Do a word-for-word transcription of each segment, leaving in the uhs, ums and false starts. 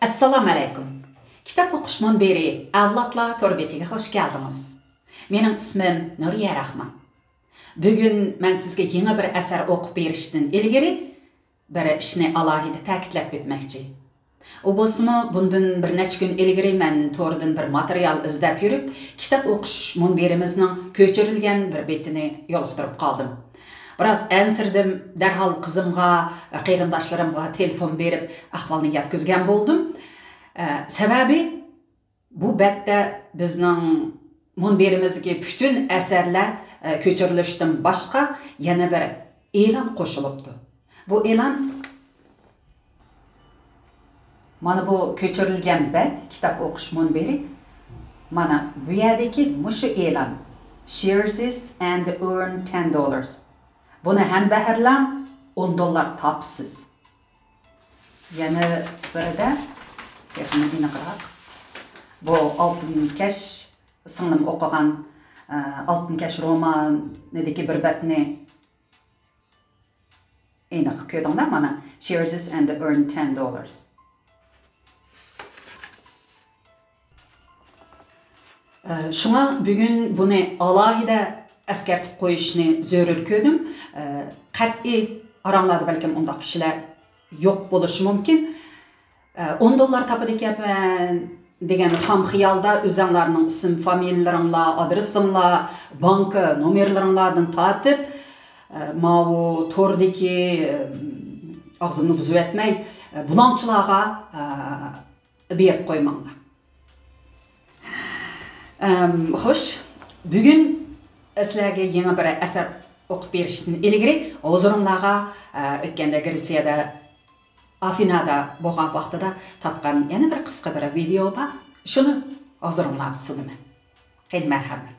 ئەسسالامۇئەلەيكۇم. كىتاب ئوقۇش مۇنبىرى ئەۋلادلار تور بېتىگە خوش كەلدىڭىز. مېنىڭ ئىسمىم نۇرىيە راخمان. بۈگۈن مەن سىزگە يېڭى بىر ئەسەر ئوقۇپ بېرىشتىن ئىلگىرى بىر ئىشنى ئالاھىدە تەكىتلەپ ئۆتمەكچى. ئۇ بولسىمۇ، بۇندىن بىر نەچچە كۈن ئىلگىرى مەن توردىن بىر ماتېرىيال ئىزدەپ يۈرۈپ، كىتاب ئوقۇش مۇنبىرىمىزنىڭ كۆچۈرۈلگەن بىر بېتىنى يولۇقتۇرۇپ قالدىم. بىراز ئەنسىرىدىم، دەرھال قىزىمغا، قېرىنداشلىرىمغا تېلېفون بېرىپ، ئەھۋالنى يەتكۈزگەن بولدۇم. ئە، سەۋەبى، بۇ بەتتە بىزنىڭ مۇنبىرىمىزدىكى پۈتۈن ئەسەرلەر، ئە، كۆچۈرۈلۈشتىن باشقا يەنە بىر ئېلان قوشۇلۇپتۇ. بۇ ئېلان، مانا بۇ كۆچۈرۈلگەن بەت، كىتاب ئوقۇش مۇنبىرى. مانا بۇ يەردىكى مۇشۇ ئېلان. Share this and earn ten dollars. بۇنى ھەمبەھىرلەڭ، ئون دوللار تاپىسىز. يەنە بىرىدە، تېخىمۇ ئېنىقراق. بۇ ئالتۇن كەش، سىڭلىم ئوقۇغان، ئە، ئالتۇن كەش رومانىدىكى بىر بەتنى ئېنىق كۆردۈڭلار، مانا، Share this and earn ten dollars. ئە، شۇڭا بۈگۈن بۇنى ئالاھىدە ئەسكەرتىپ قويۇشنى زۆرۈر كۆردۈم. ئە، قەتئىي ئاراڭلاردا بەلكىم ئۇنداق كىشىلەر يوق بولۇشى مۇمكىن. ئە، ئون دوللار تاپىدىكەنمەن دېگەن خام خىيالدا ئۆزەڭلارنىڭ ئىسىم فامىلىلىرىڭلار، ئادرېسىڭلار، بانكا نومېرلىرىڭلاردىن تارتىپ، ئە، ماۋۇ توردىكى، ئە، ئاغزىمنى بۇزۇۋەتمەي، ئە، بۇلاڭچىلارغا، ئە، بېرىپ قويماڭلار. ئەم، خوش، بۈگۈن سىلەرگە يېڭى بىر ئەسەر ئوقۇپ بېرىشتىن ئىلگىرى ھۇزۇرۇڭلارغا، ئە، ئۆتكەندە گرېتسىيەدە، ئافىنادا بولغان ۋاقتىدا تارتقان يەنە بىر قىسقا بىر ۋىدېئو بار. شۇنى ھۇزۇرۇڭلارغا سۇنىمەن. خېلى مەرھەمەت.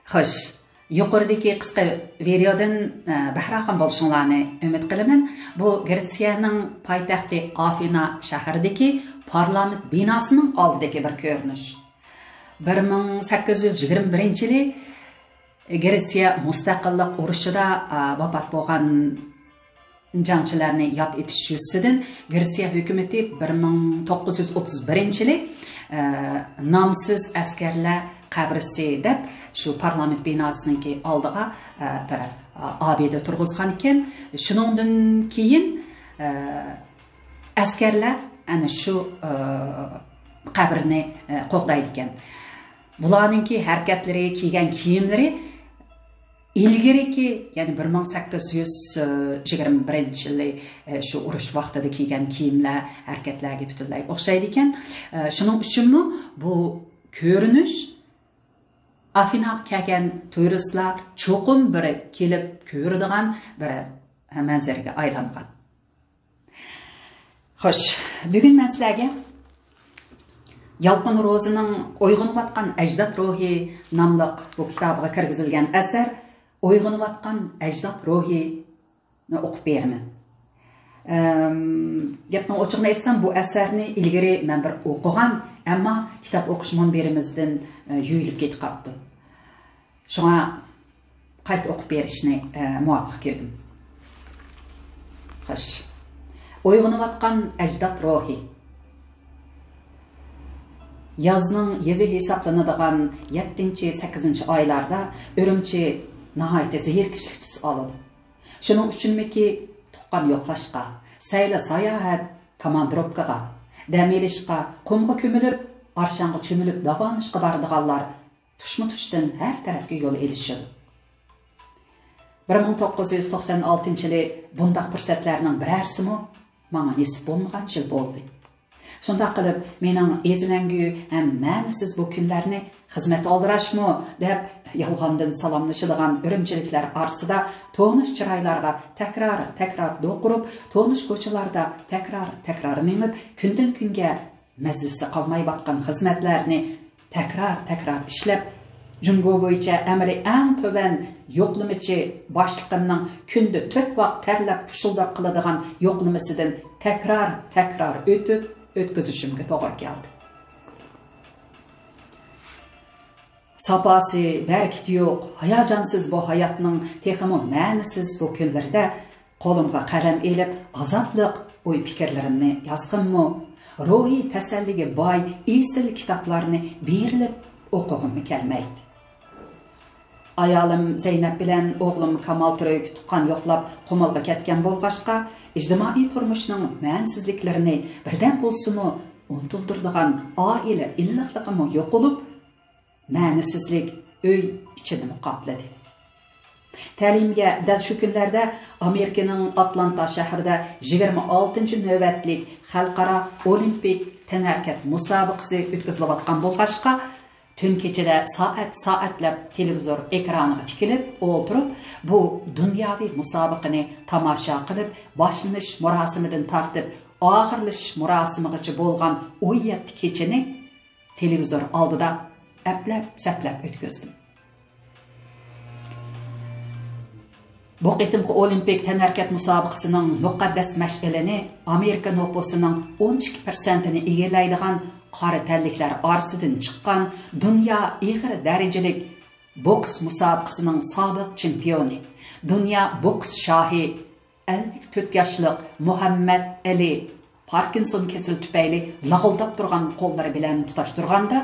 خوش، يۇقىرىدىكى قىسقا ۋىدېودىن، ئە، بەھرە ئالغان بولۇشۇڭلارنى ئۈمىد قىلىمەن. بۇ گرېتسىيەنىڭ پايتەختى ئافىنا شەھىرىدىكى پارلامېنت بىناسىنىڭ ئالدىدىكى بىر كۆرۈنۈش. بىر مىڭ سەككىز يۈز يىگىرمە بىرىنچى يىلى گرېتسىيە مۇستەقىللىق ئۇرۇشىدا، ئە، ۋاپات بولغان جەڭچىلەرنى ياد ئېتىش يۈزىسىدىن گرېتسىيە ھۆكۈمىتى بىر مىڭ توققۇز يۈز ئوتتۇز بىرىنچى يىلى، ئە، نامسىز ئەسكەرلەر قەبرىسى دەپ شۇ پارلامېنت بىناسىنىڭكى ئالدىغا، ئە، بىر، ئە، ئابىدە تۇرغۇزغان ئىكەن. شۇنىڭدىن كېيىن، ئە، ئەسكەرلەر ئەنە شۇ، ئە، قەبرىنى، ئە، قوغدايدىكەن. بۇلارنىڭكى ھەرىكەتلىرى، كىيگەن كىيىملىرى ئىلگىرىكى، يەنى بىر مىڭ سەككىز يۈز يىگىرمە بىرىنچى يىلى، ئە، شۇ ئۇرۇش ۋاقتىدا كىيگەن كىيىملەر، ھەرىكەتلەرگە پۈتۈنلەي ئوخشايدىكەن. ئە، شۇنىڭ ئۈچۈنمۇ بۇ كۆرۈنۈش ئافىناغا كەلگەن تۇرىستلار چوقۇم بىر كېلىپ كۆرىدىغان بىر، ئە، مەنزىرىگە ئايلانغان. خوش، بۈگۈن مەن سىلەرگە يالقۇن روزىنىڭ ئويغىنىۋاتقان ئەجداد روھى ناملىق بۇ كىتابىغا كىرگۈزۈلگەن ئەسەر ئويغىنىۋاتقان ئەجداد روھىنى ئوقۇپ بېرىمەن. ئەم، گەپنىڭ ئوچۇقىنى ئېيتسام، بۇ ئەسەرنى ئىلگىرى مەن بىر ئوقۇغان، ئەمما كىتاب ئوقۇش مۇنبىرىمىزدىن، ئە، يۇيۇلۇپ كېتىپ قاپتۇ. شۇڭا قايتا ئوقۇپ بېرىشنى، ئە، مۇۋاپىق كۆردۈم. خوش. ئويغىنىۋاتقان ئەجداد روھى. يازنىڭ يېزى ھېسابلىنىدىغان يەتتىنچى، سەككىزىنچى ئايلاردا ئۈرۈمچى ناھايىتى زېھىركېشىلىك تۈس ئالىدۇ. شۇنىڭ ئۈچۈنمىكى تۇغقان يوقلاشقا، سەيلە ساياھەت، كاماندىروپكىغا، دەم ئېلىشقا، قۇمغا كۆمۈلۈپ، ئارشاڭغا چۆمۈلۈپ داۋالىنىشقا بارىدىغانلار تۇشمۇ تۇشتىن ھەر تەرەپكە يول ئېلىشىدۇ. بىر مىڭ توققۇز يۈز توقسان ئالتىنچى يىلى بۇنداق پۇرسەتلەرنىڭ بىرەرسىمۇ ماڭا نېسىپ بولمىغان يىل بولدى. شۇنداق قىلىپ، مېنىڭ ئېزىلەڭگۈ ھەم مەنىسىز بۇ كۈنلەرنى خىزمەت ئالدىراشمۇ دەپ، يالغاندىن سالاملىشىدىغان ئۈرۈمچىلىكلەر ئارىسىدا تونۇش چىرايلارغا تەكرار، تەكرار دوقۇرۇپ، تونۇش كوچىلاردا تەكرار، تەكرار مېڭىپ، كۈندىن كۈنگە مەززىسى قالمايۋاتقان خىزمەتلەرنى تەكرار، تەكرار ئىشلەپ، جۇڭگو بويىچە ئەمەلىي ئەڭ تۆۋەن يوقلىمىچى باشلىقىمنىڭ كۈندە تۆت ۋاق تەرلەپ پۇشۇلداپ قىلىدىغان يوقلىمىسىدىن تەكرار، تەكرار ئۆتۈپ، ئۆتكۈزۈشۈمگە توغرا كەلدى. ساپاسى، بەرىكىتى يوق، ھاياجانسىز بۇ ھاياتنىڭ تېخىمۇ مەنىسىز بۇ كۈنلىرىدە قولۇمغا قەلەم ئېلىپ، ئازابلىق ئوي-پىكىرلىرىمنى يازغىنمۇ، روھىي تەسەللىگە باي ئېسىل كىتابلارنى بېرىلىپ ئوقۇغۇممۇ كەلمەيتتى. ئايالىم زەينەپ بىلەن ئوغلۇم كامال تۈرك تۇغقان يوقلاپ قۇمۇلغا كەتكەن بولغاچقا، ئىجتىمائىي تۇرمۇشنىڭ مەنىسىزلىكلىرىنى بىردەم بولسىمۇ ئۇنتۇلدۇرىدىغان ئائىلە ئىللىقلىقىمۇ يوقىلىپ، مەنىسىزلىك ئۆي ئىچىنىمۇ قاپلىدى. تەلىيىمگە دەل شۇ كۈنلەردە ئامېرىكىنىڭ ئاتلانتا شەھىرىدە يىگىرمە ئالتىنچى نۆۋەتلىك خەلقئارا ئولىمپىك تەنھەرىكەت مۇسابىقىسى ئۆتكۈزۈلۈۋاتقان بولغاچقا، تۈن كېچىدە سائەت-سائەتلەپ تېلېۋىزور ئېكرانىغا تىكىلىپ ئولتۇرۇپ، بۇ دۇنياۋى مۇسابىقىنى تاماشا قىلىپ، باشلىنىش مۇراسىمىدىن تارتىپ ئاخىرلىشىش مۇراسىمىغىچە بولغان ئون يەتتە كېچىنى تېلېۋىزور ئالدىدا ئەپلەپ-سەپلەپ ئۆتكۈزدۈم. بۇ قېتىمقى ئولىمپىك تەنھەرىكەت مۇسابىقىسىنىڭ مۇقەددەس مەشئىلىنى ئامېرىكا نوپۇسىنىڭ ئون ئىككى پىرسەنتىنى ئىگىلەيدىغان قارا تەنلىكلەر ئارىسىدىن چىققان دۇنيا ئېغىر دەرىجىلىك بوكس مۇسابىقىسىنىڭ سابىق چېمپىيونى، دۇنيا بوكس شاھى، ئەللىك تۆت ياشلىق مۇھەممەد ئەلى پاركىنسون كېسىلى تۈپەيلى لاغىلداپ تۇرغان قوللىرى بىلەن تۇتاشتۇرغاندا،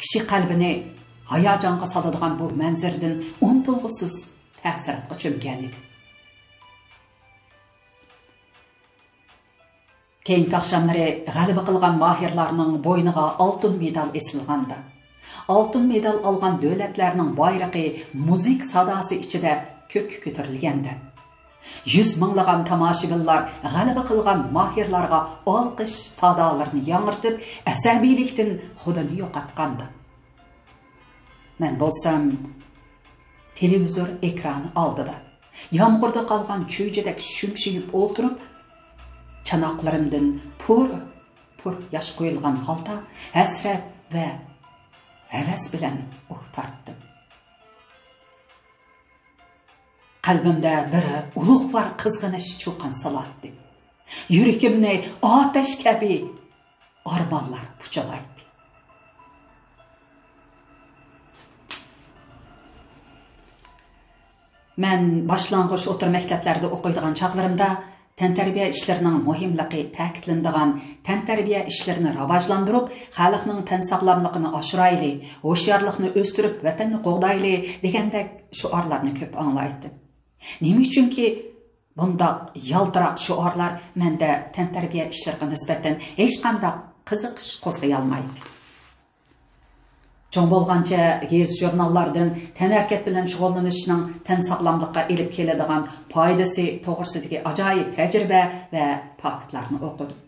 كىشى قەلبىنى ھاياجانغا سالىدىغان بۇ مەنزىرىدىن ئۇنتۇلغۇسىز تەسىراتقا چۆمگەنىدى. كېيىنكى ئاخشاملىرى غەلىبە قىلغان ماھىرلارنىڭ بوينىغا ئالتۇن مېدال ئېسىلغاندا، ئالتۇن مېدال ئالغان دۆلەتلەرنىڭ بايرىقى مۇزىكا ساداسى ئىچىدە كۆككە كۆتۈرۈلگەندە، يۈز مىڭلىغان تاماشىبىنلار غەلىبە قىلغان ماھىرلارغا ئالقىش سادالىرىنى ياڭرىتىپ، ئەسەبىيلىكتىن خۇدىنى يوقاتقاندا، مەن بولسام تېلېۋىزور ئېكرانى ئالدىدا يامغۇردا قالغان چۈجىدەك شۈمشىيىپ ئولتۇرۇپ، چاناقلىرىمدىن پۇر-پۇر ياش قۇيۇلغان ھالدا ھەسرەت ۋە ھەۋەس بىلەن ئۇھ تارتتىم. قەلبىمدە بىر ئۇلۇغۋار قىزغىنىش چۇقان سالاتتى. يۈرىكىمنى ئاتەش كەبى ئارمانلار پۇچىلايتتى. مەن باشلانغۇچ ئوتتۇرا مەكتەپلەردە ئوقۇيدىغان چاغلىرىمدا تەنتەربىيە ئىشلىرىنىڭ مۇھىملىقى تەكىتلىنىدىغان تەنتەربىيە ئىشلىرىنى راۋاجلاندۇرۇپ، خەلقنىڭ تەن ساغلاملىقىنى ئاشۇرايلى، ھوشيارلىقنى ئۆستۈرۈپ، ۋەتەننى قوغدايلى دېگەندەك شوئارلارنى كۆپ ئاڭلايتتىم. نېمە ئۈچۈنكى، بۇنداق يالتىراق شوئارلار مەندە تەنتەربىيە ئىشلىرىغا نىسبەتەن ھېچقانداق قىزىقىش قوزغىيالمايتتى. چوڭ بولغانچە گېزىت-ژۇرناللاردىن تەنھەرىكەت بىلەن شۇغۇللىنىشنىڭ تەن ساغلاملىققا ئېلىپ كېلىدىغان پايدىسى توغرىسىدىكى ئاجايىپ تەجرىبە ۋە پاكىتلارنى ئوقۇدۇم.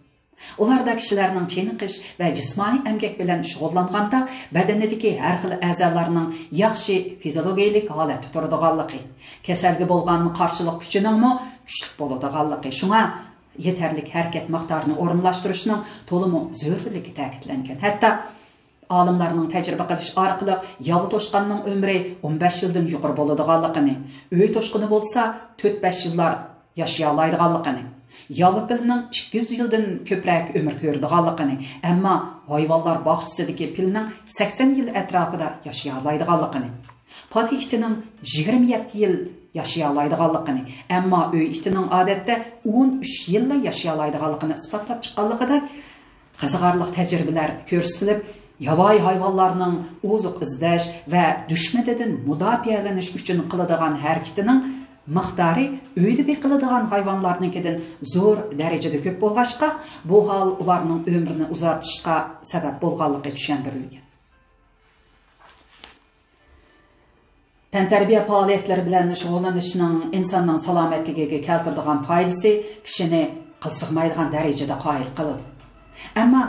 ئۇلاردا كىشىلەرنىڭ چېنىقىش ۋە جىسمانىي ئەمگەك بىلەن شۇغۇللانغاندا بەدىنىدىكى ھەر خىل ئەزالارنىڭ ياخشى فىزىيولوگىيەلىك ھالەتتە تۇرىدىغانلىقى، كېسەلگە بولغان قارشىلىق كۈچىنىڭمۇ كۈچلۈك بولىدىغانلىقى، شۇڭا يېتەرلىك ھەرىكەت مىقدارىنى ئورۇنلاشتۇرۇشنىڭ تولىمۇ زۆرۈرلۈكى تەكىتلەنگەن. ھەتتا ئالىملارنىڭ تەجرىبە قىلىش ئارقىلىق ياۋا توشقاننىڭ ئۆمرى ئون بەش يىلدىن يۇقىرى بولىدىغانلىقىنى، ئۆي توشقىنى بولسا تۆت بەش يىللار ياشىيالايدىغانلىقىنى، ياۋا پىلنىڭ ئىككى يۈز يىلدىن كۆپرەك ئۆمۈر كۆرىدىغانلىقىنى، ئەمما ھايۋانلار باغچىسىدىكى پىلنىڭ سەكسەن يىل ئەتراپىدا ياشىيالايدىغانلىقىنى، پادا ئىتىنىڭ يىگىرمە يەتتە يىل ياشىيالايدىغانلىقىنى، ئەمما ئۆي ئىتىنىڭ ئادەتتە ئون ئۈچ يىللا ياشىيالايدىغانلىقىنى ئىسپاتلاپ چىققانلىقىدەك، قىزىقارلىق تەجرىبىلەر كۆرسىتىلىپ، ياۋايى ھايۋانلارنىڭ ئوزۇق ئىزدەش ۋە دۈشمىنىدىن مۇداپىئەلىنىش ئۈچۈن قىلىدىغان ھەرىكىتىنىڭ مىقدارى ئۆيدە بېقىلىدىغان ھايۋانلارنىڭكىدىن زور دەرىجىدە كۆپ بولغاچقا، بۇ ھال ئۇلارنىڭ ئۆمرىنى ئۇزارتىشقا سەۋەب بولغانلىقى چۈشەندۈرۈلگەن. تەنتەربىيە پائالىيەتلىرى بىلەن شۇغۇللىنىشنىڭ ئىنساننىڭ سالامەتلىكىگە كەلتۈرىدىغان پايدىسى كىشىنى قىل سىغمايدىغان دەرىجىدە قايىل قىلىدۇ. ئەمما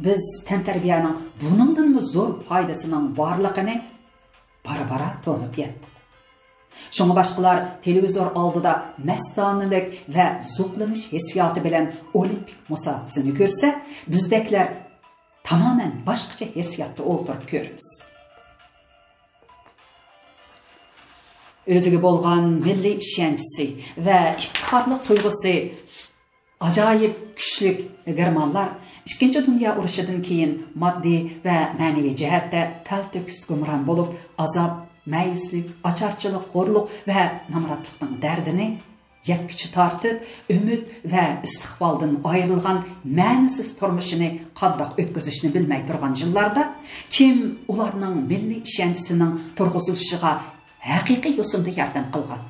بىز تەنتەربىيەنىڭ بۇنىڭدىنمۇ زور پايدىسىنىڭ بارلىقىنى بارا-بارا تونۇپ يەتتۇق. شۇڭا باشقىلار تېلېۋىزور ئالدىدا مەستانىلىك ۋە زوقلىنىش ھېسسىياتى بىلەن ئولىمپىك مۇسابىقىسىنى كۆرسە، بىزدەكلەر تامامەن باشقىچە ھېسسىياتتا ئولتۇرۇپ كۆرىمىز. ئۆزىگە بولغان مىللىي ئىشەنچىسى ۋە ئىپتىخارلىق تۇيغۇسى ئاجايىپ كۈچلۈك گېرمانلار ئىككىنچى دۇنيا ئۇرۇشىدىن كېيىن ماددىي ۋە مەنىۋى جەھەتتە تەلتۆكۈس گۇمران بولۇپ، ئازاب، مەيۈسلۈك، ئاچارچىلىق، خورلۇق ۋە نامراتلىقنىڭ دەردىنى يەتكۈچە تارتىپ، ئۈمىد ۋە ئىستىقبالدىن ئايرىلغان مەنىسىز تۇرمۇشىنى قانداق ئۆتكۈزۈشنى بىلمەي تۇرغان يىللاردا، كىم ئۇلارنىڭ مىللىي ئىشەنچىسىنىڭ تۇرغۇزۇلۇشىغا ھەقىقىي يوسۇندا ياردەم قىلغان؟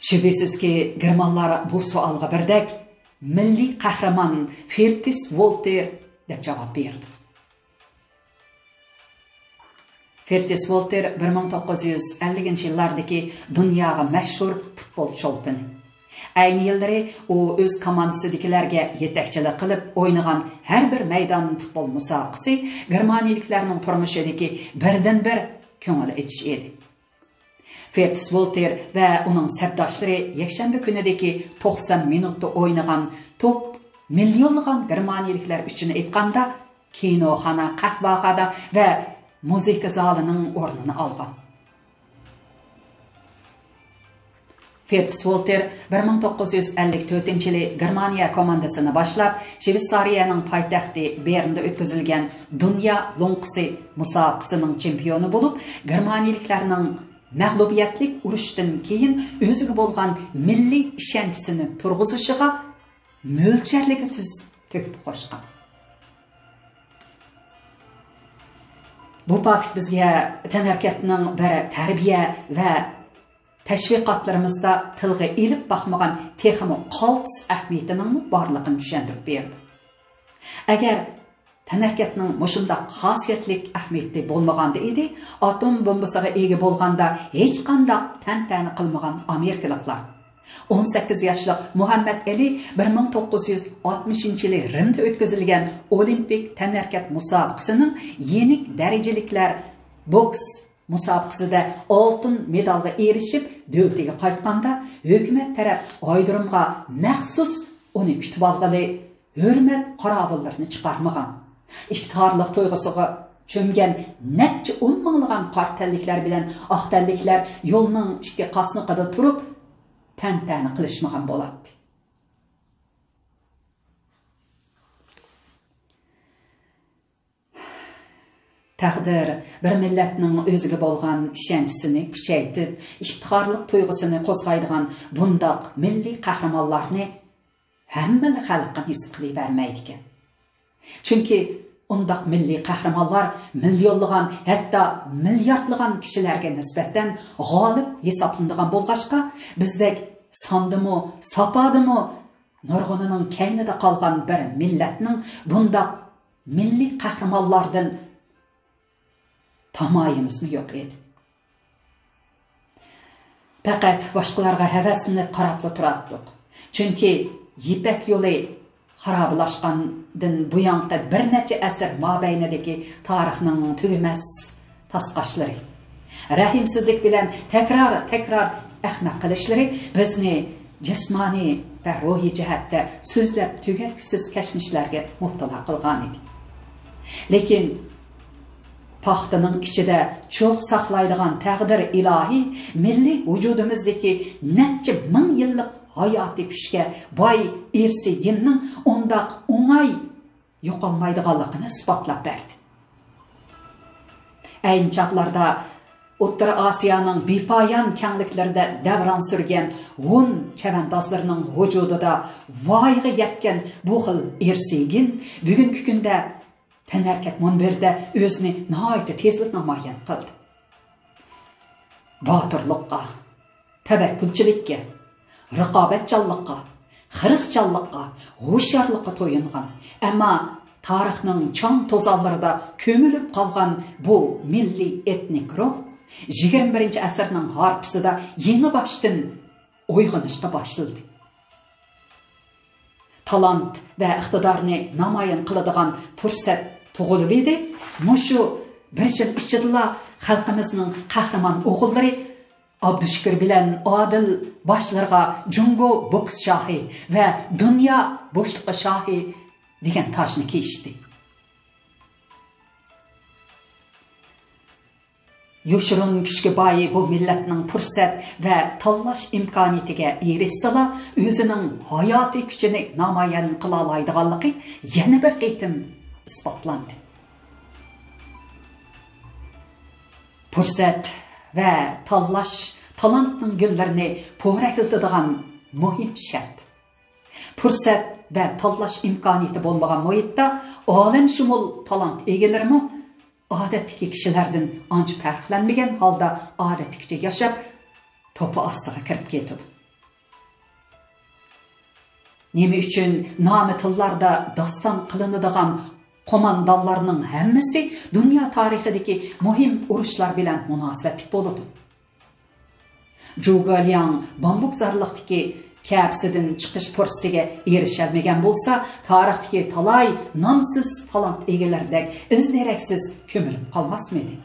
شۈبھىسىزكى، گېرمانلار بۇ سوئالغا بىردەك مىللىي قەھرىمان فىرتىس ۋولتېر دەپ جاۋاب بېرىدۇ. فىرتىس ۋولتېر بىر مىڭ توققۇز يۈز ئەللىكىنچى يىللاردىكى دۇنياغا مەشھۇر پۇتبول چولپىنى. ئەينى يىللىرى ئۇ ئۆز كوماندىسىدىكىلەرگە يېتەكچىلىك قىلىپ ئوينىغان ھەر بىر مەيدان پۇتبول مۇسابىقىسى گېرمانىيىلىكلەرنىڭ تۇرمۇشىدىكى بىردىنبىر كۆڭۈل ئېچىش ئىدى. فېرتس ۋولتېر ۋە ئۇنىڭ سەپداشلىرى يەكشەنبە كۈنىدىكى توقسان مىنۇتتا ئوينىغان توپ مىليونلىغان گېرمانىيىلىكلەر ئۈچۈن ئېيتقاندا، كىنوخانا، قەھۋەخانا ۋە مۇزىكا زالىنىڭ ئورنىنى ئالغان. فېرتس ۋولتېر بىر مىڭ توققۇز يۈز ئەللىك تۆتىنچى يىلى گېرمانىيە كوماندىسىنى باشلاپ، شۋېتسارىيەنىڭ پايتەختى بېرندا ئۆتكۈزۈلگەن دۇنيا لوڭقىسى مۇسابىقىسىنىڭ چېمپىيونى بولۇپ، گېرمانىيىلىكلەرنىڭ مەغلۇبىيەتلىك ئۇرۇشتىن كېيىن ئۆزىگە بولغان مىللىي ئىشەنچىسىنى تۇرغۇزۇشىغا مۆلچەرلىگۈسىز تۆھپە قوشقان. بۇ پاكىت بىزگە تەنھەرىكەتنىڭ بىر تەربىيە ۋە تەشۋىقاتلىرىمىزدا تىلغا ئېلىپ باقمىغان تېخىمۇ قالتىس ئەھمىيىتىنىڭمۇ بارلىقىنى چۈشەندۈرۈپ بېرىدۇ. ئەگەر تەنھەرىكەتنىڭ مۇشۇنداق خاسىيەتلىك ئەھمىيىتى بولمىغاندا ئىدى، ئاتوم بومبىسىغا ئىگە بولغاندا ھېچقانداق تەنتەنە قىلمىغان ئامېرىكىلىقلار، ئون سەككىز ياشلىق مۇھەممەد ئەلى بىر مىڭ توققۇز يۈز ئاتمىشىنچى يىلى رىمدا ئۆتكۈزۈلگەن ئولىمپىك تەنھەرىكەت مۇسابىقىسىنىڭ يېنىك دەرىجىلىكلەر بوكس مۇسابىقىسىدە ئالتۇن مېدالغا ئېرىشىپ، دۆلىتىگە قايتقاندا، ھۆكۈمەت تەرەپ ئايرودرومغا مەخسۇس ئۇنى كۈتۈۋالغىلى ھۆرمەت قاراۋۇللىرىنى چىقارمىغان. ئىپتىخارلىق تۇيغۇسىغا چۆمگەن نەچچە ئون مىڭلىغان قارا تەنلىكلەر بىلەن ئاق تەنلىكلەر يولنىڭ ئىككى قاسنىقىدا تۇرۇپ، تەنتەنە قىلىشمىغان بولاتتى. تەقدىر بىر مىللەتنىڭ ئۆزىگە بولغان ئىشەنچىسىنى كۈچەيتىپ، ئىپتىخارلىق تۇيغۇسىنى قوزغايدىغان بۇنداق مىللىي قەھرىمانلارنى ھەممىلا خەلققە نېسىپ قىلىۋەرمەيدىكەن. چۈنكى ئۇنداق مىللىي قەھرىمانلار مىليونلىغان، ھەتتا مىلياردلىغان كىشىلەرگە نىسبەتەن غالىب ھېسابلىنىدىغان بولغاچقا، بىزدەك ساندىمۇ، ساپادىمۇ نۇرغۇنىنىڭ كەينىدە قالغان بىر مىللەتنىڭ بۇنداق مىللىي قەھرىمانلاردىن تامايىمىزمۇ يوق ئىدى. پەقەت باشقىلارغا ھەۋەسلىنىپ قاراپلا تۇراتتۇق. چۈنكى يىپەك يولى خارابىلاشقاندىن بۇيانقى بىر نەچچە ئەسىر مابەينىدىكى تارىخنىڭ تۈگىمەس تاسقاشلىرى، رەھىمسىزلىك بىلەن تەكرار، تەكرار ئەخمەق قىلىشلىرى بىزنى جىسمانىي ۋە روھىي جەھەتتە سۆزلەپ تۈگەتكۈسىز كەچمىشلەرگە مۇپتىلا قىلغانىدى. لېكىن پاختىنىڭ ئىچىدە چوغ ساقلايدىغان تەقدىر ئىلاھى مىللىي ۋۇجۇدىمىزدىكى نەچچە مىڭ يىللىق ھاياتىي كۈچكە باي ئىرسىي گېننىڭ ئۇنداق ئوڭاي يوقالمايدىغانلىقىنى ئىسپاتلاپ بەردى. ئەينى چاغلاردا ئوتتۇرا ئاسىيانىڭ بىپايان كەڭلىكلىرىدە دەۋران سۈرگەن ھون چەۋەندازلىرىنىڭ ۋۇجۇدىدا ۋايىغا يەتكەن بۇ خىل ئىرسىي گېن بۈگۈنكى كۈندە تەنھەرىكەت مۇنبىرىدە ئۆزىنى ناھايىتى تېزلا نامايان قىلدى. باتۇرلۇققا، تەۋەككۈلچىلىككە، رىقابەتچانلىققا، خىرىسچانلىققا، ھوشيارلىققا تويۇنغان، ئەمما تارىخنىڭ چاڭ توزانلىرىدا كۆمۈلۈپ قالغان بۇ مىللىي ئېتنىك روھ يىگىرمە بىرىنچى ئەسىرنىڭ ھارپىسىدا يېڭىباشتىن ئويغىنىشقا باشلىدى. تالانت ۋە ئىقتىدارنى نامايان قىلىدىغان پۇرسەت تۇغۇلۇۋىدى. مۇشۇ بىر يىل ئىچىدىلا خەلقىمىزنىڭ قەھرىمان ئوغۇللىرى ئابدۇشۈكۈر بىلەن ئادىل باشلىرىغا جۇڭگو بوكس شاھى ۋە دۇنيا بوشلۇقى شاھى دېگەن تاجنى كىيىشتى. يوشۇرۇن كۈچكە باي بۇ مىللەتنىڭ پۇرسەت ۋە تاللاش ئىمكانىيىتىگە ئېرىشسىلا، ئۆزىنىڭ ھاياتىي كۈچىنى نامايان قىلالايدىغانلىقى يەنە بىر قېتىم ئىسپاتلاندى. پۇرسەت ۋە تاللاش تالانتنىڭ گۈللىرىنى پورەكلىتىدىغان مۇھىم شەرت. پۇرسەت ۋە تاللاش ئىمكانىيىتى بولمىغان مۇھىتتا ئالەمشۇمۇل تالانت ئىگىلىرىمۇ ئادەتتىكى كىشىلەردىن ئانچە پەرقلەنمىگەن ھالدا ئادەتتىكىچە ياشاپ، توپا ئاستىغا كىرىپ كېتىدۇ. نېمە ئۈچۈن نامى تىللاردا داستان قىلىنىدىغان قوماندانلارنىڭ ھەممىسى دۇنيا تارىخىدىكى مۇھىم ئۇرۇشلار بىلەن مۇناسىۋەتلىك بولىدۇ؟ جۇگېلياڭ بامبۇكزارلىقتىكى كەپىسىدىن چىقىش پۇرسىتىگە ئېرىشەلمىگەن بولسا، تارىختىكى تالاي نامسىز تالانت ئىگىلىرىدەك ئىز-دېرەكسىز كۆمۈلۈپ قالماسمىدى؟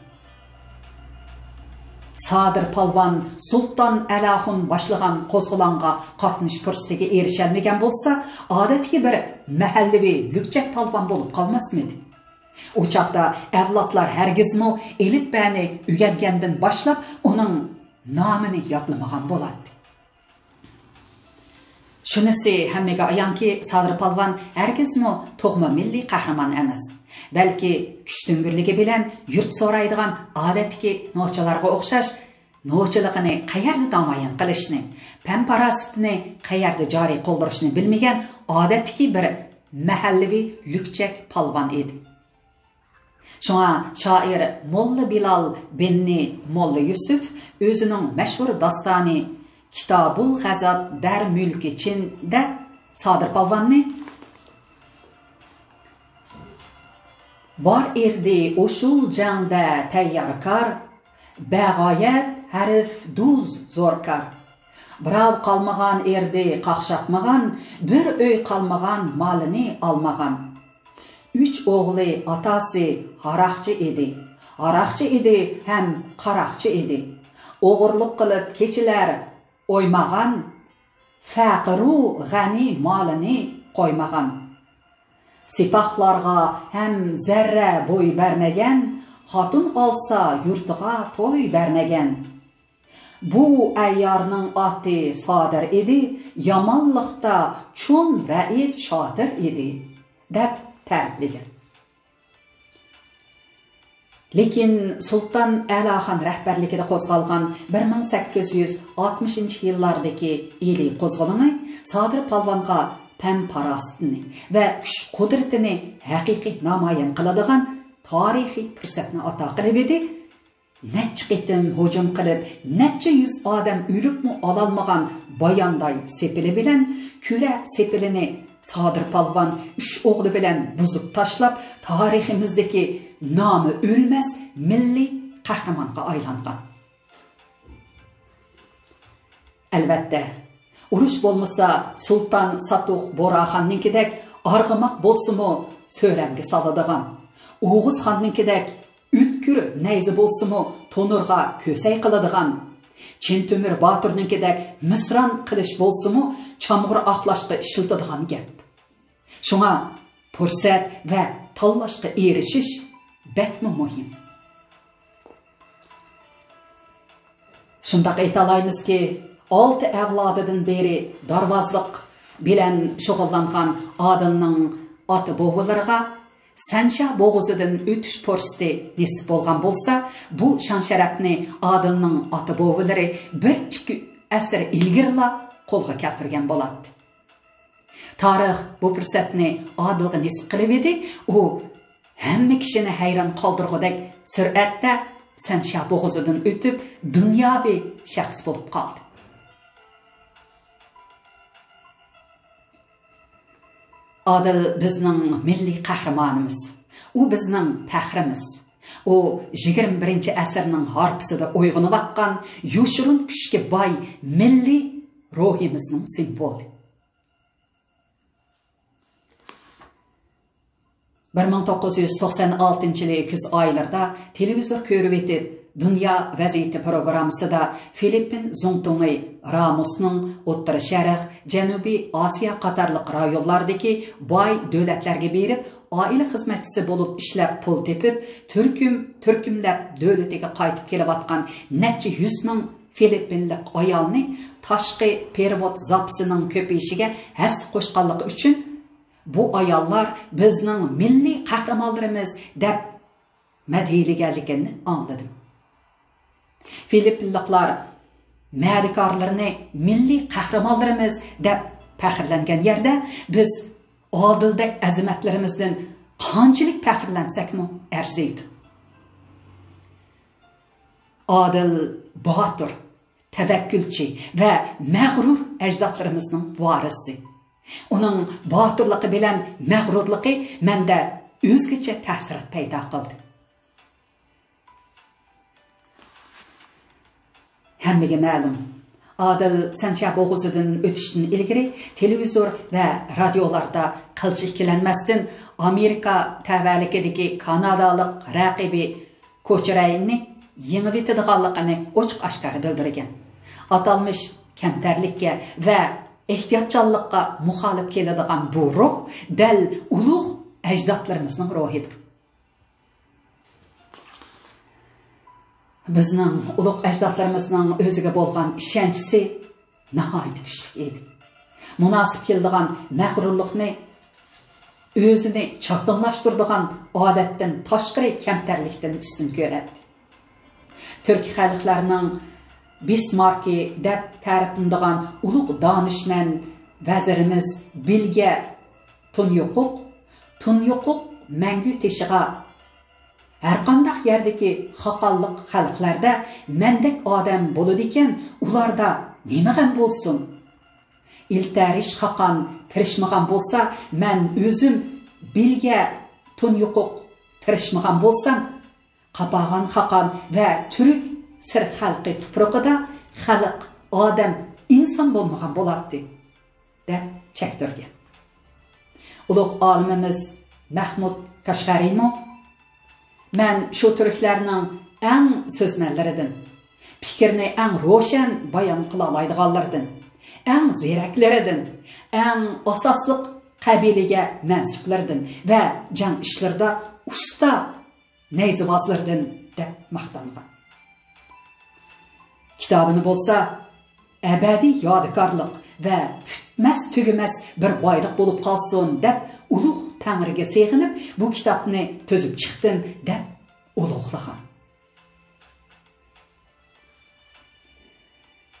سادىر پالۋان سۇلتان ئەلاخۇن باشلىغان قوزغىلاڭغا قاتنىشىش پۇرسىتىگە ئېرىشەلمىگەن بولسا، ئادەتتىكى بىر مەھەللىۋى لۈكچەك پالۋان بولۇپ قالماسمىدى؟ ئۇ چاغدا ئەۋلادلار ھەرگىزمۇ ئېلىپبەنى ئۆگەنگەندىن باشلاپ ئۇنىڭ نامىنى يادلىمىغان بولاتتى. شۇنىسى ھەممىگە ئايانكى، سادىر پالۋان ھەرگىزمۇ تۇغما مىللىي قەھرىمان ئەمەس، بەلكى كۈچ تۈڭگۈرلۈكى بىلەن يۇرت سورايدىغان ئادەتتىكى نوچىلارغا ئوخشاش، نوچىلىقىنى قەيەردە نامايان قىلىشنى، پەم-پاراسىتىنى قەيەردە جارى قىلدۇرۇشنى بىلمىگەن ئادەتتىكى بىر مەھەللىۋى لۈكچەك پالۋان ئىدى. شۇڭا شائىر موللا بىلال بىننى موللا يۈسۈپ ئۆزىنىڭ مەشھۇر داستانى كىتابۇل غەزات دەر مۈلكى چىندە سادىر پالۋاننى بار ئىردى ئۇشۇل جەڭدە تەيياركار، بەغايەت ھەرىف دۇز زوركار. بىراۋ قالمىغان ئىردى قاقشاتمىغان، بىر ئۆي قالمىغان مالىنى ئالمىغان. ئۈچ ئوغلى ئاتاسى ھاراقچى ئىدى. ھاراقچى ئىدى ھەم قاراقچى ئىدى. ئوغرىلىق قىلىپ كېچىلەر ئويمىغان، فەقىرۇ غەنى مالىنى قويمىغان. سىپاھلارغا ھەم زەررە بوي بەرمىگەن، خاتۇن ئالسا يۇرتىغا توي بەرمىگەن. بۇ ئەييارنىڭ ئاتى سادىر ئىدى، يامانلىقتا چوڭ رەئىيەت شاتىر ئىدى، دەپ تەرىپلىگەن. لېكىن سۇلتان ئەلاخان رەھبەرلىكىدە قوزغالغان بىر مىڭ سەككىز يۈز ئاتمىشىنچى يىللاردىكى ئىلى قوزغىلىڭى سادىر پالۋانغا پەن-پاراسىتىنى ۋە كۈچ-قۇدرىتىنى ھەقىقىي نامايان قىلىدىغان تارىخىي پۇرسەتنى ئاتا قىلىۋىدى. نەچچە قېتىم ھۇجۇم قىلىپ، نەچچە يۈز ئادەم ئۆلۈپمۇ ئالالمىغان بايانداي سېپىلى بىلەن كۈرە سېپىلىنى سادىر پالۋان ئۈچ ئوغلى بىلەن بۇزۇپ تاشلاپ، تارىخىمىزدىكى نامى ئۆلمەس مىللىي قەھرىمانغا ئايلانغان. ئەلۋەتتە، ئۇرۇش بولمىسا، سۇلتان ساتۇق بوراخاننىڭكىدەك ئارغىماق بولسىمۇ سۆرەمگە سالىدىغان، ئوغۇز خاننىڭكىدەك ئۆتكۈر نەيزە بولسىمۇ تونۇرغا كۆسەي قىلىدىغان، چىن تۆمۈر باتۇرنىڭكىدەك مىسران قىلىچ بولسىمۇ چامغۇر ئاقلاشقا ئىشلىتىدىغان گەپ. شۇڭا پۇرسەت ۋە تاللاشقا ئېرىشىش بەكمۇ مۇھىم. شۇنداق ئېيتالايمىزكى، ئالتە ئەۋلادىدىن بېرى دارۋازلىق بىلەن شۇغۇللانغان ئادىلنىڭ ئاتا-بوۋىلىرىغا سەنشيا بوغۇزىدىن ئۆتۈش پۇرسىتى نېسىپ بولغان بولسا، بۇ شان-شەرەپنى ئادىلنىڭ ئاتا-بوۋىلىرى بىر ئىككى ئەسىر ئىلگىرىلا قولغا كەلتۈرگەن بولاتتى. تارىخ بۇ پۇرسەتنى ئادىلغا نېسىپ قىلىۋىدى، ئۇ ھەممە كىشىنى ھەيران قالدۇرغۇدەك سۈرئەتتە سەنشيا بوغۇزىدىن ئۆتۈپ، دۇنياۋى شەخس بولۇپ قالدى. ئادىل بىزنىڭ مىللىي قەھرىمانىمىز. ئۇ بىزنىڭ پەخرىمىز. ئۇ يىگىرمە بىرىنچى ئەسىرنىڭ ھارپىسىدا ئويغىنىۋاتقان يوشۇرۇن كۈچكە باي مىللىي روھىمىزنىڭ سىمۋولى. بىر مىڭ توققۇز يۈز توقسان ئالتىنچى يىلى كۈز ئايلىرىدا تېلېۋىزور كۆرۈۋېتىپ، دۇنيا ۋەزىيىتى پروگراممىسىدا فىلىپپىن زۇڭتۇڭى راموسنىڭ ئوتتۇرا شەرق، جەنۇبىي ئاسىيا قاتارلىق رايونلاردىكى باي دۆلەتلەرگە بېرىپ، ئائىلە خىزمەتچىسى بولۇپ ئىشلەپ پۇل تېپىپ، تۈركۈم، تۈركۈملەپ دۆلىتىگە قايتىپ كېلىۋاتقان نەچچە يۈز مىڭ فىلىپپىنلىق ئايالنى تاشقى پېرېۋوت زاپىسىنىڭ كۆپىيىشىگە ھەسسە قوشقانلىقى ئۈچۈن، بۇ ئاياللار بىزنىڭ مىللىي قەھرىمانلىرىمىز دەپ مەدھىيلىگەنلىكىنى ئاڭلىدىم. فىلىپپىنلىقلار مەدىكارلىرىنى مىللىي قەھرىمانلىرىمىز دەپ پەخىرلەنگەن يەردە، بىز ئادىلدەك ئەزىمەتلىرىمىزدىن قانچىلىك پەخىرلەنسەكمۇ ئەرزىيدۇ. ئادىل باتۇر، تەۋەككۈلچى ۋە مەغرۇر ئەجدادلىرىمىزنىڭ ۋارىسى. ئۇنىڭ باتۇرلۇقى بىلەن مەغرۇرلۇقى مەندە ئۆزگىچە تەسىرات پەيدا قىلدى. ھەممىگە مەلۇم، ئادىل سەنشيا بوغۇزىدىن ئۆتۈشتىن ئىلگىرى تېلېۋىزور ۋە رادىيولاردا قىلچە ئىككىلەنمەستىن، ئامېرىكا تەۋەلىكىدىكى كانادالىق رەقىبى كوچرەينى يېڭىۋېتىدىغانلىقىنى ئوچۇق-ئاشكارا بىلدۈرگەن. ئاتالمىش كەمتەرلىككە ۋە ئېھتىياتچانلىققا مۇخالىپ كېلىدىغان بۇ روھ دەل ئۇلۇغ ئەجدادلىرىمىزنىڭ روھىدۇر. بىزنىڭ ئۇلۇغ ئەجدادلىرىمىزنىڭ ئۆزىگە بولغان ئىشەنچىسى ناھايىتى كۈچلۈك ئىدى. مۇناسىپ كېلىدىغان مەغرۇرلۇقنى ئۆزىنى چاكىنىلاشتۇرىدىغان ئادەتتىن تاشقىرى كەمتەرلىكتىن ئۈستۈن كۆرەتتى. تۈركىي خەلقلەرنىڭ بىسماركى دەپ تەرىپلىنىدىغان ئۇلۇغ دانىشمەن ۋەزىرىمىز بىلگە تۇنيوقۇق، تۇنيوقۇق مەڭگۈ تېشىغا ھەرقانداق يەردىكى خاقانلىق خەلقلەردە مەندەك ئادەم بولىدىكەن، ئۇلاردا نېمە غەم بولسۇن؟ ئىلتەرىش خاقان تىرىشمىغان بولسا، مەن ئۆزۈم بىلگە تۇنيوقۇق تىرىشمىغان بولسام، قاپاغان خاقان ۋە تۈرك سىر خەلقى تۇپرىقىدا خەلق، ئادەم، ئىنسان بولمىغان بولاتتى، دەپ چەكتۈرگەن. ئۇلۇغ ئالىمىمىز مەھمۇد كاشغەرىمۇ، مەن شۇ تۈركلەرنىڭ ئەڭ سۆزمەنلىرىدىن، پىكىرنى ئەڭ روشەن بايان قىلالايدىغانلىرىدىن، ئەڭ زېرەكلىرىدىن، ئەڭ ئاساسلىق قەبىلىگە مەنسۇپلىرىدىن ۋە جەڭ ئىشلىرىدا ئۇستا نەيزىۋازلىرىدىن دەپ ماختانغان. كىتابىنى بولسا ئەبەدىي يادىكارلىق ۋە پۈتمەس تۈگىمەس بىر بايلىق بولۇپ قالسۇن دەپ ئۇلۇغ تەڭرىگە سېغىنىپ بۇ كىتابنى تۈزۈپ چىقتىم دەپ ئۇلۇغلىغان.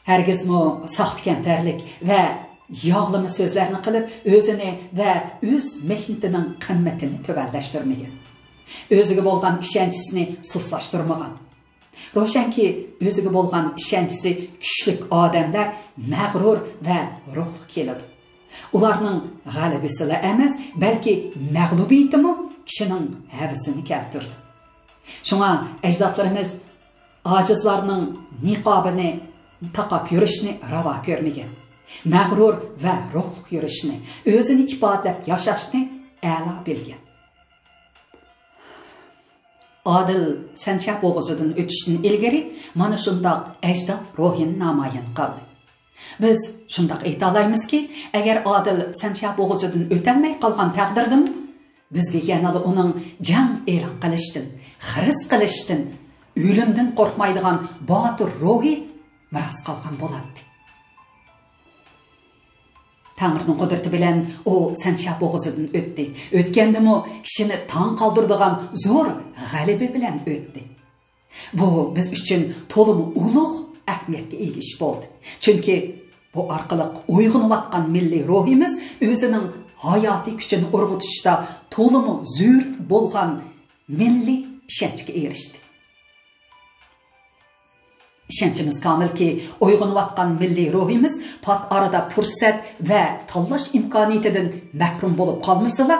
ھەرگىزمۇ ساختىكەمتەرلىك ۋە ياغلىما سۆزلەرنى قىلىپ، ئۆزىنى ۋە ئۆز مېھنىتىنىڭ قىممىتىنى تۆۋەنلەشتۈرمىگەن. ئۆزىگە بولغان ئىشەنچىسىنى سۇسلاشتۇرمىغان. روشەنكى، ئۆزىگە بولغان ئىشەنچىسى كۈچلۈك ئادەملەر مەغرۇر ۋە روھلۇق كېلىدۇ. ئۇلارنىڭ غەلىبىسىلا ئەمەس، بەلكى مەغلۇبىيىتىمۇ كىشىنىڭ ھەۋىسىنى كەلتۈرىدۇ. شۇڭا ئەجدادلىرىمىز ئاجىزلارنىڭ نىقابىنى تاقاپ يۈرۈشنى راۋا كۆرمىگەن. مەغرۇر ۋە روھلۇق يۈرۈشنى، ئۆزىنى ئىپادىلەپ ياشاشنى ئەلا بىلگەن. ئادىل سەنچيا بوغۇزىدىن ئۆتۈشتىن ئىلگىرى مانا شۇنداق ئەجداد روھىنى نامايان قىلدى. بىز شۇنداق ئېيتالايمىزكى، ئەگەر ئادىل سەنچيا بوغۇزىدىن ئۆتەلمەي قالغان تەقدىردىمۇ، بىزگە يەنىلا ئۇنىڭ جەڭ ئېلان قىلىشتىن، خىرىس قىلىشتىن، ئۆلۈمدىن قورقمايدىغان باتۇر روھى مىراس قالغان بولاتتى. تەڭرىنىڭ قۇدرىتى بىلەن ئۇ سەنچيا بوغۇزىدىن ئۆتتى. ئۆتكەندىمۇ كىشىنى تاڭ قالدۇرىدىغان زور غەلىبە بىلەن ئۆتتى. بۇ بىز ئۈچۈن تولىمۇ ئۇلۇغ ئەھمىيەتكە ئىگە ئىش بولدى. چۈنكى بۇ ئارقىلىق ئويغىنىۋاتقان مىللىي روھىمىز ئۆزىنىڭ ھاياتىي كۈچىنى ئۇرغۇتۇشتا تولىمۇ زۆرۈر بولغان مىللىي ئىشەنچكە ئېرىشتى. ئىشەنچىمىز كامىلكى، ئويغىنىۋاتقان مىللىي روھىمىز پات ئارىدا پۇرسەت ۋە تاللاش ئىمكانىيىتىدىن مەھرۇم بولۇپ قالمىسىلا،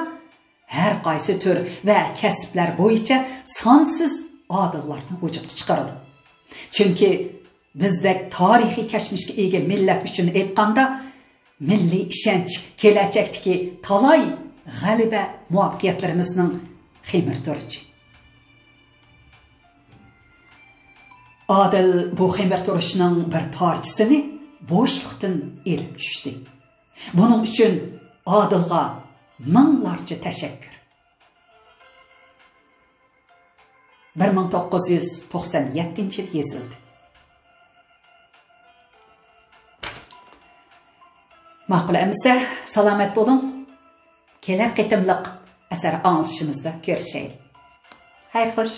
ھەر قايسى تۈر ۋە كەسىپلەر بويىچە سانسىز ئادىللارنى ۋۇجۇدقا چىقىرىدۇ. چۈنكى بىزدەك تارىخىي كەچمىشكە ئىگە مىللەت ئۈچۈن ئېيتقاندا، مىللىي ئىشەنچ كېلەچەكتىكى تالاي غەلىبە مۇۋەپپەقىيەتلىرىمىزنىڭ خېمىرتۇرۇچى. ئادىل بۇ خېمىرتۇرۇچنىڭ بىر پارچىسىنى بوشلۇقتىن ئېلىپ چۈشتى. بۇنىڭ ئۈچۈن ئادىلغا مىڭلارچە تەشەككۈر. بىر مىڭ توققۇز يۈز توقسان يەتتىنچى يىل يېزىلدى. ماقۇل ئەمىسە، سالامەت بولۇڭ. كېلەر قېتىملىق ئەسەر ئاڭلىشىمىزدا كۆرۈشەيلى. خەير خوش.